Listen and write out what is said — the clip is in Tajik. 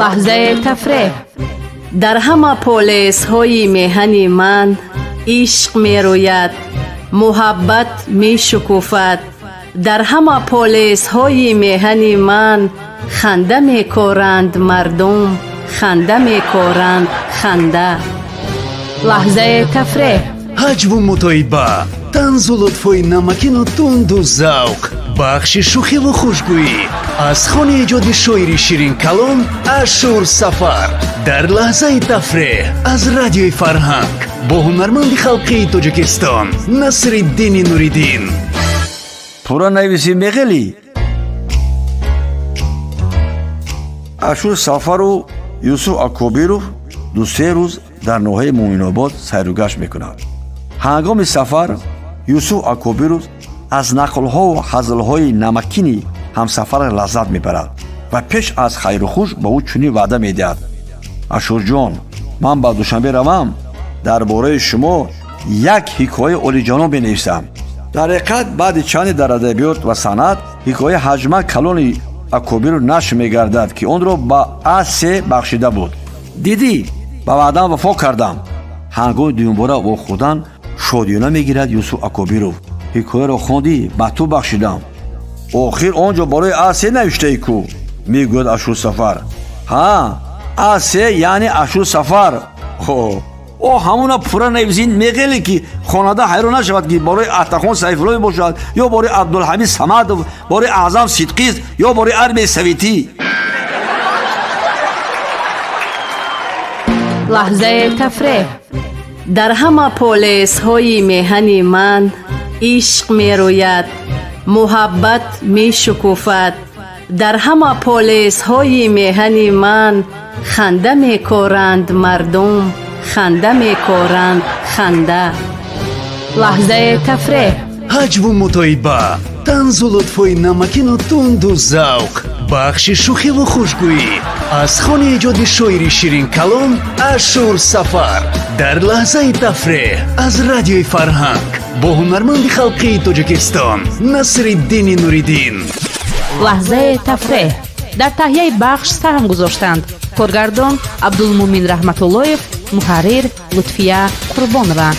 Лаҳзаи тафреҳ. Дар ҳама полесҳои меҳани ман ишқ мерӯяд, муҳаббат мешукуфад. Дар ҳама полесҳои меҳани ман ханда мекоранд мардум, ханда мекоранд, ханда. Лаҳзаи тафреҳ. Ҳаҷву мутоиба, танзу лутфҳои намакину тунду завқ, бахши шӯхиву хушгӯӣ аз хони эҷоди шоири ширинкалом Ашур Сафар дар лаҳзаи тафреҳ аз Радиои Фарҳанг бо ҳунарманди халқии Тоҷикистон Насриддини Нуриддин. Пурра нависӣ, меғелӣ. Ашур Сафару Юсуф Акобиров 2-се рӯз дар ноҳияи Муъминобод сайругашт мекунанд. Ҳангоми сафар Юсуф Акобиров аз нақлҳову ҳазлҳои намакини ҳамсафараш лаззат мебарад ва пеш аз хайрухуш ба ӯ чунин ваъда медиҳад: «Ашурҷон, ман ба Душанбе равам, дар бораи шумо як ҳикояи олиҷаноб менависам». Дар ҳақиқат, баъди чанде дар Адабиёт ва санъат ҳикояи ҳаҷма калони Акобиров нашр мегардад, ки онро ба А3 бахшида буд. «Дидӣ, ба ваъдам вафо кардам», ҳангоми дуюмбора вохӯрдан шодиёна мегирад Юсуф Акобиров. «Ҳикояро хондӣ, ба ту бахшидам». «Охир он ҷо барои А3 навиштаи ку», мегӯяд Ашур Сафар. «Ҳа, А3 яъне Ашур Сафар». О, ҳамуна пурра нависин, меғеле, ки хонанда ҳайрон нашавад, ки бораи Атахон Сайфуллоев бошад ё бораи Абдулҳамид Самадов, бораи Аъзам Сидқист ё бораи армияи советӣ. Лаҳзаи тафреҳ. Дар ҳама полесҳои меҳани ман ишқ мерӯяд, муҳаббат мешукуфад. Дар ҳама полесҳои меҳани ман ханда мекоранд мардум, ханда мекоранд, ханда. Лаҳзаи тафреҳ. Ҳаҷву мутоиба, танзу лутфҳои намакину тунду завқ, бахши шӯхиву хушгӯӣ аз хони эҷоди шоири ширинкалом Ашур Сафар дар лаҳзаи тафреҳ аз Радиои Фарҳанг бо ҳунарманди халқии Тоҷикистон Насриддини Нуриддин. Лаҳзаи тафреҳ. Дар таҳияи бахш саҳм гузоштанд: коргардон Абдулмумин Раҳматуллоев, муҳаррир Лутфия Қурбонова.